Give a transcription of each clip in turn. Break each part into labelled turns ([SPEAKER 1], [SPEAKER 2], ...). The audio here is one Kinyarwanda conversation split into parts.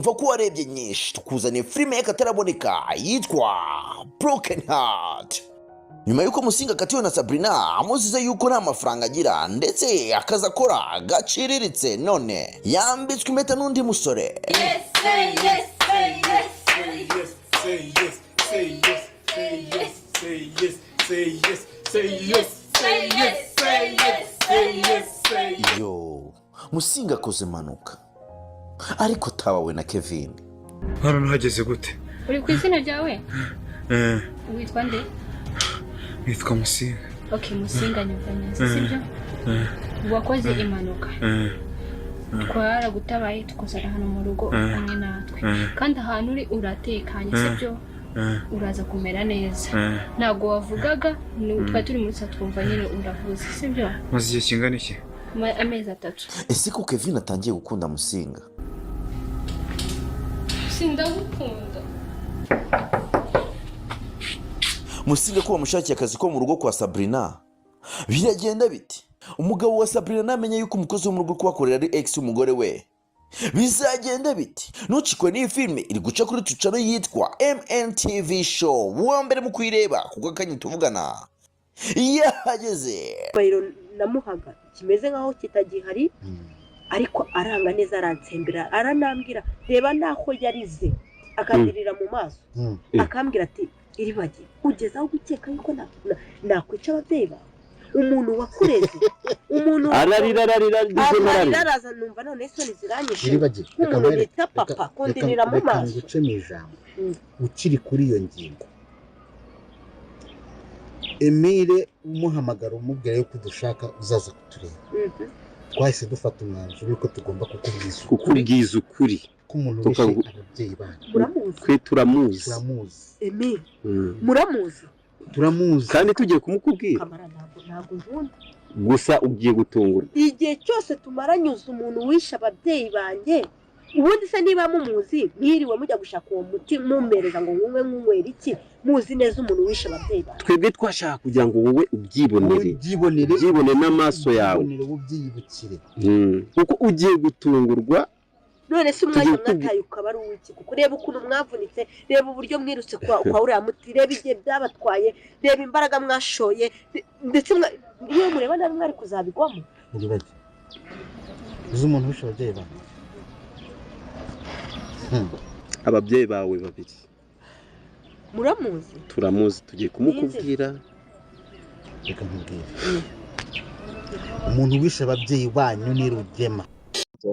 [SPEAKER 1] Va ko warebye nyinshi, tukuzaniye filime y'akataraboneka yitwa Broken Heart. Nyuma y'uko Musinga akatiwe na Sabrina amuziza yuko nta mafaranga agira ndetse akazi akora gaciriritse, none yambitswe impeta n'undi musore.
[SPEAKER 2] Yes, say yes, say yes,
[SPEAKER 3] Say yes, say yes, say yes, say yes, say yes, say yes, say yes, say yes, say yes, say yes, say yes.
[SPEAKER 1] Yo, Musinga akoze impanuka ariko tabawe na Kevin.
[SPEAKER 3] Hano nahageze gute?
[SPEAKER 4] Uri ku izina ryawe?
[SPEAKER 3] Eh.
[SPEAKER 4] Witwa nde?
[SPEAKER 3] Nitwa Musinga.
[SPEAKER 4] Ok, Musinga, nyumva neza, sibyo? Wakoze impanuka, twaragutabaye tukuzana hano mu rugo kumwe natwe, kandi ahantu uri uratekanye, sibyo? Uraza kumera neza. Ntabwo wavugaga, twari turi muri sa, twumva nyine uravuze, sibyo?
[SPEAKER 3] Maze igihe kingana iki?
[SPEAKER 4] Amezi 3.
[SPEAKER 1] Ese ko Kevin atangiye gukunda Musinga?
[SPEAKER 4] Sindagukunda.
[SPEAKER 1] Musinga ko bamushakiye akazi ko mu rugo kwa Sabrina, biragenda biti? Umugabo wa Sabrina namenya yuko umukozi wo mu rugo kubakorera ari ex w'umugore we, bizagenda biti? Ntucikwe n'iyi filime iri guca kuri tucano yitwa MNTV Show, uwa mbere mu kuyireba, kuko akanya tuvugana yahageze.
[SPEAKER 5] Icyubahiro namuhaga kimeze nk'aho kitagihari, ariko aranga neza, aransembera, aranambwira, reba n'aho yarize akandirira mu maso, akambwira ati: "Iribagi, ugeze aho gukeka yuko nakwica ababyeyi bawe, umuntu wakureze, umuntu."
[SPEAKER 6] Ararira, ararira, ararira.
[SPEAKER 5] Ararira, araza, numva none isoni ziranyishe
[SPEAKER 7] Iribagi, reka
[SPEAKER 5] nk'umuntu
[SPEAKER 7] nkwereke,
[SPEAKER 5] bita papa kundirira mu
[SPEAKER 7] reka
[SPEAKER 5] maso.
[SPEAKER 7] Nguce mu ijambo. Ukiri kuri iyo ngingo, Emile umuhamagara umubwira yuko udushaka uzaza kutureba, twahise dufata umwanzuro yuko tugomba kukubwiza ukuri.
[SPEAKER 6] Kukubwiza ukuri.
[SPEAKER 7] Ko umuntu wishe ababyeyi banyu
[SPEAKER 5] Muramuzi?
[SPEAKER 6] Twe turamuzi.
[SPEAKER 7] Turamuzi.
[SPEAKER 5] Emile, muramuzi?
[SPEAKER 7] Turamuzi.
[SPEAKER 6] Kandi tugiye kumukubwira.
[SPEAKER 5] Kamara, ntabwo nkunda.
[SPEAKER 6] Gusa ugiye gutungurwa.
[SPEAKER 5] Igihe cyose tumaranyuze umuntu wishe ababyeyi banjye. Ubundi se niba mumuzi, mwiriwe mujya gushaka uwo muti mumpereza ngo nkunywe, nkunywera iki, muzi neza umuntu wishe ababyeyi banjye?
[SPEAKER 6] Twebwe twashaka kugira ngo wowe ubyibonere.
[SPEAKER 7] Ubyibonere.
[SPEAKER 6] Ubyibone n'amaso yawe.
[SPEAKER 7] Ubyibonere, wowe ubyiyibukire.
[SPEAKER 6] Kuko ugiye gutungurwa.
[SPEAKER 5] None se umwanya
[SPEAKER 6] Tugiye
[SPEAKER 5] mwataye ukaba ari uw'iki? Kuko reba ukuntu mwavunitse, reba uburyo mwirutse kwa uriya muti, reba igihe byabatwaye, reba imbaraga mwashoye, ndetse iyo mureba nabi mwari kuzabigwamo.
[SPEAKER 7] Ntibajye uzi umuntu wishe ababyeyi banyu?
[SPEAKER 6] Ababyeyi bawe babiri.
[SPEAKER 5] Muramuzi?
[SPEAKER 6] Turamuzi, tugiye kumukubwira.
[SPEAKER 7] Reka nkubwire, umuntu wishe ababyeyi banyu ni Rugema.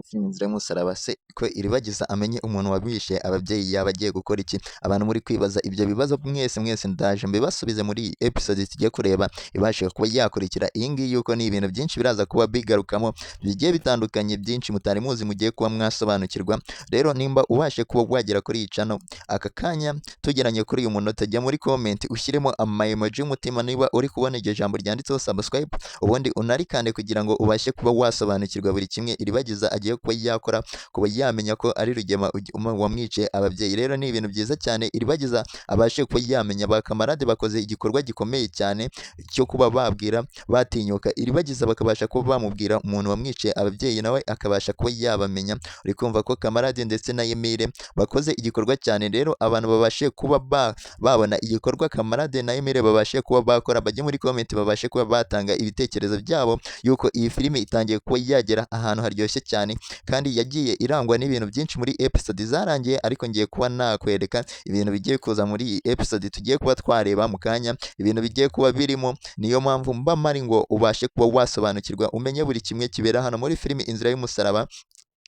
[SPEAKER 8] Filime Inzira y'Umusaraba, se ko Iribagiza amenye umuntu wabishe ababyeyi, yaba agiye gukora iki? Abantu muri kwibaza ibyo bibazo mwese mwese, ndaje mbibasubize muri iyi episode tugiye kureba ibasha kuba yakurikira iyi ngiyi, yuko ni ibintu byinshi biraza kuba bigarukamo bigiye bitandukanye, byinshi mutari muzi mugiye kuba mwasobanukirwa. Rero nimba ubashe kuba wagera kuri iyi channel aka kanya tugeranye kuri uyu munota, jya muri comment ushyiremo ama emoji y'umutima niba uri kubona iryo jambo ryanditseho subscribe, ubundi unarikande kugira ngo ubashe kuba wasobanukirwa buri kimwe Iribagiza agiye kuba yakora, kuba yamenya ko ari Rugema wamwiciye ababyeyi. Rero ni ibintu byiza cyane Iribagiza abashe kuba yamenya. Ba Kamarade bakoze igikorwa gikomeye cyane cyo kuba babwira, batinyuka Iribagiza, bakabasha kuba bamubwira umuntu wamwiciye ababyeyi, nawe akabasha kuba yabamenya. Uri kumva ko Kamarade ndetse na Emile bakoze igikorwa cyane. Rero abantu babashe kuba babona igikorwa Kamarade na Emile babashe kuba bakora, bajye muri comment babashe kuba batanga ibitekerezo byabo, yuko iyi filime itangiye kuba yagera ahantu haryoshye cyane, kandi yagiye irangwa n'ibintu byinshi muri episode zarangiye. Ariko ngiye kuba nakwereka ibintu bigiye kuza muri iyi episode tugiye kuba twareba mu kanya, ibintu bigiye kuba birimo. Niyo mpamvu mba mari ngo ubashe kuba wasobanukirwa, umenye buri kimwe kibera hano muri filime Inzira y'Umusaraba.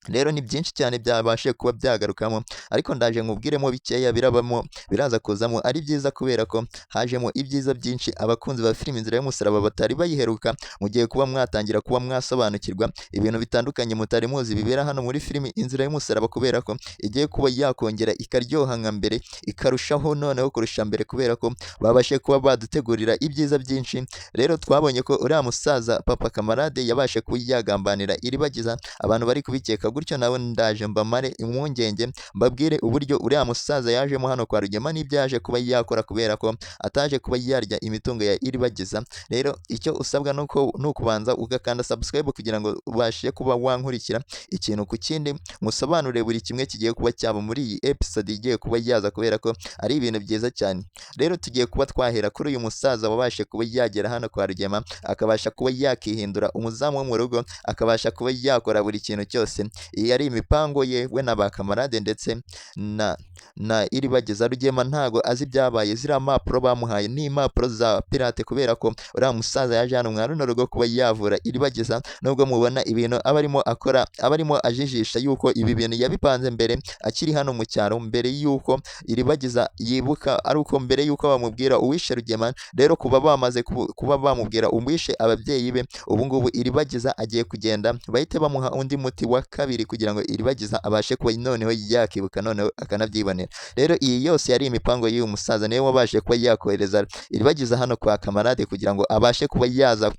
[SPEAKER 8] Rero ni byinshi cyane byabashe kuba byagarukamo, ariko ndaje nkubwiremo bikeya birabamo, biraza kuzamo ari byiza, kubera ko hajemo ibyiza byinshi. Abakunzi ba filime Inzira y'Umusaraba batari bayiheruka, mugiye kuba mwatangira kuba mwasobanukirwa ibintu bitandukanye mutari muzi bibera hano muri filime Inzira y'Umusaraba, kubera ko igiye kuba yakongera ikaryoha nka mbere, ikarushaho noneho kurusha mbere, kubera ko babashe kuba badutegurira ibyiza byinshi. Rero twabonye ko uriya musaza papa Kamarade yabashe kuba yagambanira Iribagiza, abantu bari kubikeka. kubyandika gutyo, nawe ndaje mbamare impungenge, mbabwire uburyo uriya musaza yajemo hano kwa Rugema n'ibyo yaje kuba yakora, kubera ko ataje kuba yarya imitungo ya Iribagiza. Rero icyo usabwa nuko ni ukubanza ugakanda subscribe kugira ngo ubashe kuba wankurikira ikintu ku kindi, musobanure buri kimwe kigiye kuba cyaba muri iyi episode igiye kuba yaza, kubera ko ari ibintu byiza cyane. Rero tugiye kuba twahera kuri uyu musaza wabashe kuba yagera hano kwa Rugema, akabasha kuba yakihindura umuzamu wo mu rugo, akabasha kuba yakora buri kintu cyose. Iyi ari imipango ye we na ba kamarade ndetse na Iribagiza. Rugema ntago azi ibyabaye, ziriya mpapuro bamuhaye ni impapuro za pirate, kubera ko uriya musaza yaje hano mwa runo rugo kuba yavura Iribagiza, nubwo mubona ibintu aba arimo akora, aba arimo ajijisha yuko ibi bintu yabipanze mbere akiri hano mu cyaro, mbere yuko Iribagiza yibuka, ari uko mbere yuko bamubwira uwishe Rugema. Rero kuba bamaze kuba bamubwira uwishe ababyeyi be, ubu ngubu Iribagiza agiye kugenda bahite bamuha undi muti wa kabiri kugira ngo Iribagiza abashe kuba noneho yakibuka, noneho akanabyibonera. Rero iyi yose yari imipango y'uyu musaza, niwe wabashe kuba yakohereza Iribagiza hano kwa kamarade kugira ngo abashe kuba yaza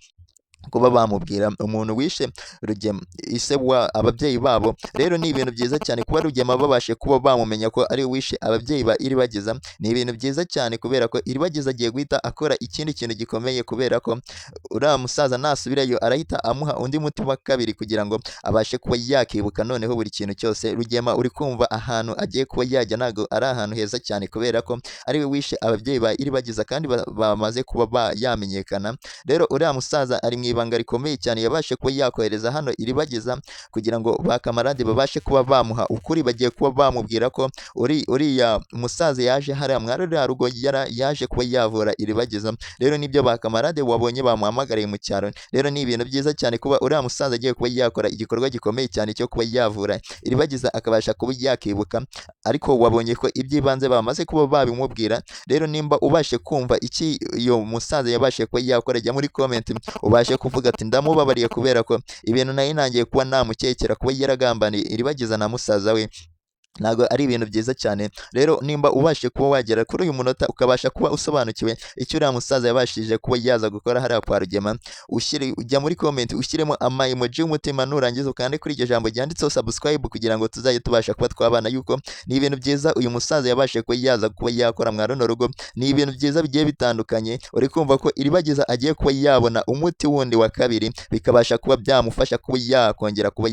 [SPEAKER 8] kuba bamubwira umuntu wishe Rugema, ise wa ababyeyi babo. Rero ni ibintu byiza cyane kuba Rugema babashe kuba bamumenya ko ari wishe ababyeyi ba Iribagiza. Ni ibintu byiza cyane kubera ko Iribagiza agiye guhita akora ikindi kintu gikomeye, kubera ko uriya musaza nasubirayo arahita amuha undi muti wa kabiri kugira ngo abashe kuba yakibuka noneho buri kintu cyose. Rugema uri kumva ahantu agiye kuba yajya ntabwo ari ahantu heza cyane, kubera ko ari we wishe ababyeyi ba Iribagiza kandi bamaze kuba yamenyekana. Rero uriya musaza ari mu ibanga rikomeye cyane, yabashe kuba yakohereza hano Iribagiza kugira ngo ba kamarade babashe kuba bamuha ukuri. Bagiye kuba bamubwira ko uriya musaza yaje hariya mwa ruriya rugo yaje kuba yavura Iribagiza. Rero nibyo ba kamarade wabonye bamuhamagariye mu cyaro. Rero ni ibintu byiza cyane kuba uriya musaza agiye kuba yakora igikorwa gikomeye cyane cyo kuba yavura Iribagiza akabasha kuba yakibuka, ariko wabonye ko iby'ibanze bamaze kuba babimubwira. Rero nimba ubashe kumva iki iyo musaza yabashe kuba yakora, jya muri comment ubashe kuvuga ati ndamubabariye, kubera ko ibintu nari nangiye kuba namukekera kuba yaragambaniye Iribagiza na musaza we ntabwo ari ibintu byiza cyane. Rero nimba ubashe kuba wagera kuri uyu munota ukabasha kuba usobanukiwe icyo uriya musaza yabashije kuba yaza gukora hariya kwa Rugema, ujya muri comment ushyiremo ama emoji y'umutima, nurangiza ukande kuri iryo jambo ryanditseho subscribe kugira ngo tuzajye tubasha kuba twabana, yuko ni ibintu byiza uyu musaza yabashije kuba yaza kuba yakora mwa runo rugo. Ni ibintu byiza bigiye bitandukanye. Uri kumva ko Iribagiza agiye kuba yabona umuti wundi wa kabiri, bikabasha kuba byamufasha kuba yakongera kuba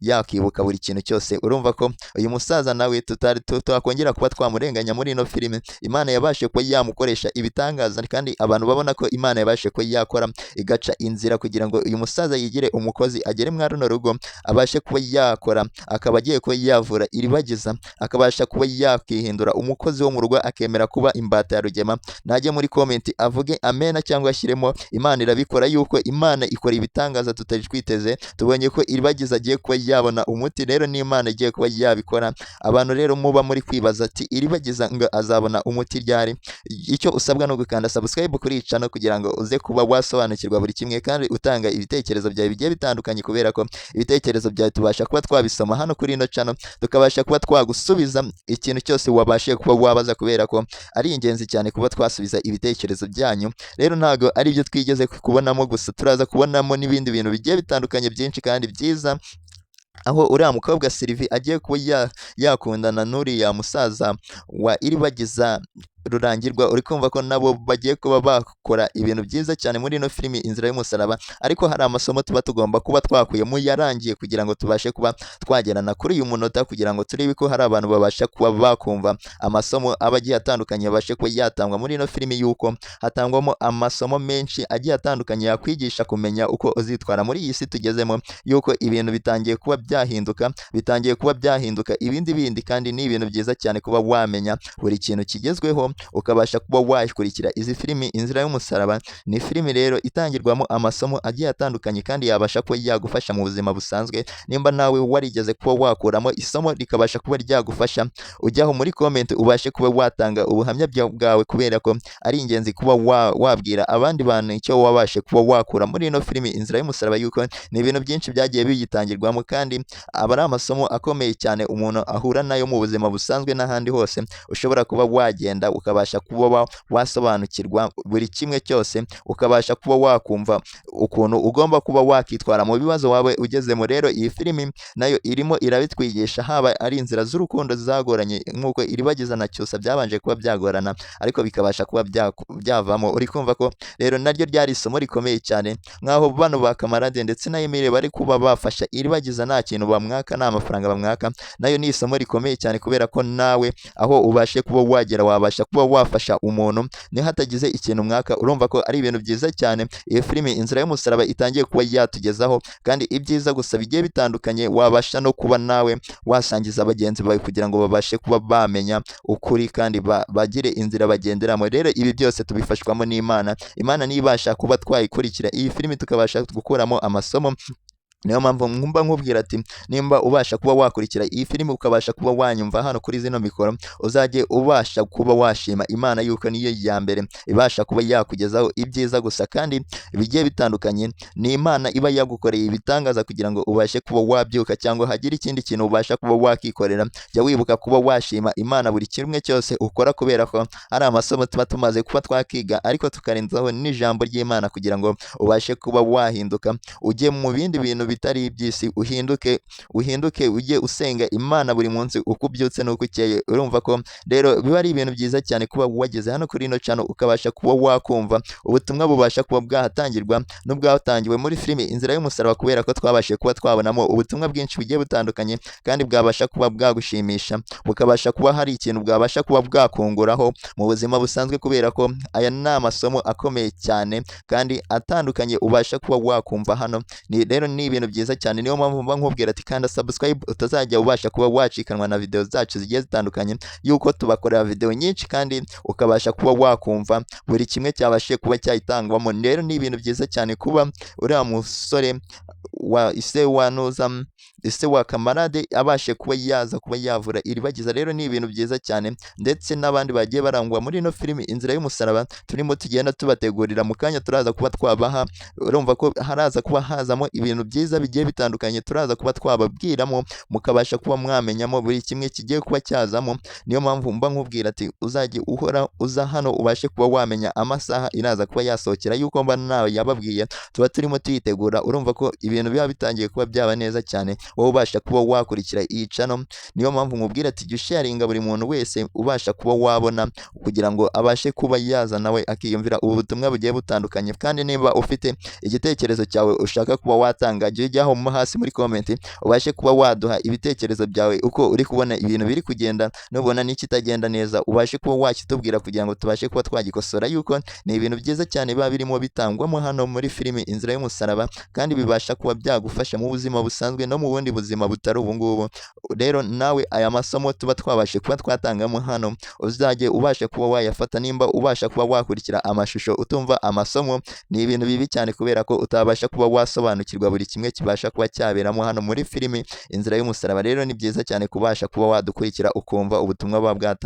[SPEAKER 8] yakibuka buri kintu cyose. Urumva ko uyu musaza nawe tutakongera kuba twamurenganya muri ino filime. Imana yabashe kuba yamukoresha ibitangaza, kandi abantu babona ko Imana yabashe kuba yakora igaca inzira kugira ngo uyu musaza yigire umukozi agere mwa runo rugo abashe kuba yakora, akaba agiye kuba yavura Iribagiza, akabasha kuba yakihindura umukozi wo mu rugo, akemera kuba imbata ya Rugema. Najye muri comment avuge amena cyangwa ashyiremo Imana irabikora, yuko Imana ikora ibitangaza tutari twiteze. Tubonye ko Iribagiza agiye kuba yabona umuti, rero ni Imana igiye kuba yabikora. Abantu rero muba muri kwibaza ati Iribagiza ngo azabona umuti ryari, icyo usabwa ni ugukanda subscribe kuri iyi channel kugira ngo uze kuba wasobanukirwa buri kimwe, kandi utanga ibitekerezo byawe bigiye bitandukanye, kubera ko ibitekerezo byawe tubasha kuba twabisoma hano kuri ino channel, tukabasha kuba twagusubiza ikintu cyose wabashije kuba wabaza, kubera ko ari ingenzi cyane kuba twasubiza ibitekerezo byanyu. Rero ntago ari ibyo twigeze kubonamo gusa, turaza kubonamo n'ibindi bintu bigiye bitandukanye byinshi kandi byiza, aho uriya mukobwa Sylvie agiye kuba yakundana n'uriya musaza wa Iribagiza Rurangirwa. Uri kumva ko nabo bagiye kuba bakora ibintu byiza cyane muri ino filimi Inzira y'Umusaraba, ariko hari amasomo tuba tugomba kuba twakuyemo yarangiye kugira ngo tubashe kuba twagerana kuri uyu munota, kugira ngo turebe ko hari abantu babasha kuba bakumva amasomo aba agiye atandukanye abashe kuba yatangwa muri ino filimi, yuko hatangwamo amasomo menshi agiye atandukanye yakwigisha kumenya uko uzitwara muri iyi si tugezemo, yuko ibintu bitangiye kuba byahinduka, bitangiye kuba byahinduka ibindi bindi, kandi ni ibintu byiza cyane kuba wamenya buri kintu kigezweho, ukabasha kuba wakurikira izi filimi. Inzira y'Umusaraba ni filimi rero itangirwamo amasomo agiye atandukanye kandi yabasha kuba yagufasha mu buzima busanzwe. Nimba nawe warigeze kuba wakuramo isomo rikabasha kuba ryagufasha, ujyaho muri comment ubashe kuba watanga ubuhamya bwawe, kubera ko ari ingenzi kuba wabwira abandi bantu icyo wabashe kuba wakura muri ino filimi Inzira y'Umusaraba, yuko ni ibintu byinshi byagiye biyitangirwamo, kandi aba ari amasomo akomeye cyane umuntu ahura nayo mu buzima busanzwe n'ahandi hose ushobora kuba wagenda ukabasha kuba wasobanukirwa buri kimwe cyose, ukabasha kuba wakumva ukuntu ugomba kuba wakitwara mu bibazo wawe ugezemo. Rero iyi filimi nayo irimo irabitwigisha, haba ari inzira z'urukundo zagoranye nk'uko Iribagiza na Cyusa byabanje kuba byagorana ariko bikabasha kuba byavamo. Uri kumva ko rero naryo ryari isomo rikomeye cyane, nk'aho bano ba Kamarade ndetse na Emile bari kuba bafasha Iribagiza nta kintu bamwaka, nta mafaranga bamwaka. Nayo ni isomo rikomeye cyane kubera ko nawe aho ubashe kuba wagera wabasha kuba wafasha umuntu niho hatagize ikintu mwaka. Urumva ko ari ibintu byiza cyane iyi filimi Inzira y'Umusaraba itangiye kuba yatugezaho, kandi ibyiza gusa bigiye bitandukanye wabasha no kuba nawe wasangiza bagenzi bawe kugira ngo babashe kuba bamenya ukuri kandi bagire inzira bagenderamo. Rero ibi byose tubifashwamo n'Imana. Imana niyo ibasha kuba twayikurikira iyi filimi tukabasha gukuramo amasomo. Niyo mpamvu nkumva nkubwira ati nimba ubasha kuba wakurikira iyi filimi ukabasha kuba wanyumva hano kuri zino mikoro, uzajye ubasha kuba washima Imana yuko niyo ya mbere ibasha kuba yakugezaho ibyiza gusa kandi bigiye bitandukanye. Ni Imana iba yagukoreye ibitangaza kugira ngo ubashe kuba wabyuka cyangwa hagire ikindi kintu ubasha kuba wakikorera. Jya wibuka kuba washima Imana buri kimwe cyose ukora, kubera ko ari amasomo tuba tumaze kuba twakiga ariko tukarenzaho n'ijambo ry'Imana kugira ngo ubashe kuba wahinduka ujye mu bindi bintu bitari iby'isi, uhinduke ujye usenga Imana buri munsi uko ubyutse n'uko ukeye. Urumva ko rero biba ari ibintu byiza cyane kuba wageze hano kuri ino channel ukabasha kuba wakumva ubutumwa bubasha kuba bwahatangirwa n'ubwatangiwe muri filimi Inzira y'Umusaraba, kubera ko twabashije kuba twabonamo ubutumwa bwinshi bugiye butandukanye kandi bwabasha kuba bwagushimisha, bukabasha kuba hari ikintu bwabasha kuba bwakunguraho mu buzima busanzwe, kubera ko aya ni amasomo akomeye cyane kandi atandukanye ubasha kuba wakumva hano. Ni rero ni ibintu byiza cyane, niyo mpamvu mba nkubwira ati kanda subscribe utazajya ubasha kuba wacikanwa na video zacu zigiye zitandukanye, yuko tubakorera video nyinshi kandi ukabasha kuba wakumva buri kimwe cyabashije kuba cyayitangwamo. Rero ni ibintu byiza cyane kuba uriya musore wa ise wa Nuza, ise wa Kamarade abashe kuba yaza kuba yavura Iribagiza. Rero ni ibintu byiza cyane, ndetse n'abandi bagiye barangwa muri ino filimi Inzira y'Umusaraba turimo tugenda tubategurira mu kanya turaza kuba twabaha. Urumva ko haraza kuba hazamo ibintu byiza bigiye bitandukanye turaza kuba twababwiramo, mukabasha kuba mwamenyamo buri kimwe kigiye kuba cyazamo. Niyo mpamvu mba nkubwira ati uzajye uhora uza hano ubashe kuba wamenya amasaha iraza kuba yasohokera, yuko mba nawe yababwiye tuba turimo tuyitegura. Urumva ko ibintu biba bitangiye kuba byaba neza cyane, wowe ubasha kuba wakurikira iyi channel. Niyo mpamvu nkubwira ati jya usharinga buri muntu wese ubasha kuba wabona kugira ngo abashe kuba yaza nawe akiyumvira ubu butumwa bugiye butandukanye. Kandi niba ufite igitekerezo cyawe ushaka kuba watanga, jya ujyaho mo hasi muri comment ubashe kuba waduha ibitekerezo byawe uko uri kubona ibintu biri kugenda, nubona n'ikitagenda neza ubashe kuba wakitubwira kugira ngo tubashe kuba twagikosora, yuko ni ibintu byiza cyane biba birimo bitangwamo hano muri filimi Inzira y'Umusaraba, kandi bibasha kuba byagufasha mu buzima busanzwe no mu bundi buzima butari ubu ngubu. Rero nawe aya masomo tuba twabashe kuba twatangamo hano uzajye ubasha kuba wayafata. Nimba ubasha kuba wakurikira amashusho utumva amasomo ni ibintu bibi cyane, kubera ko utabasha kuba wasobanukirwa buri kimwe kibasha kuba cyaberamo hano muri filimi Inzira y'Umusaraba. Rero ni byiza cyane kubasha kuba wadukurikira ukumva ubutumwa buba bwatanzwe.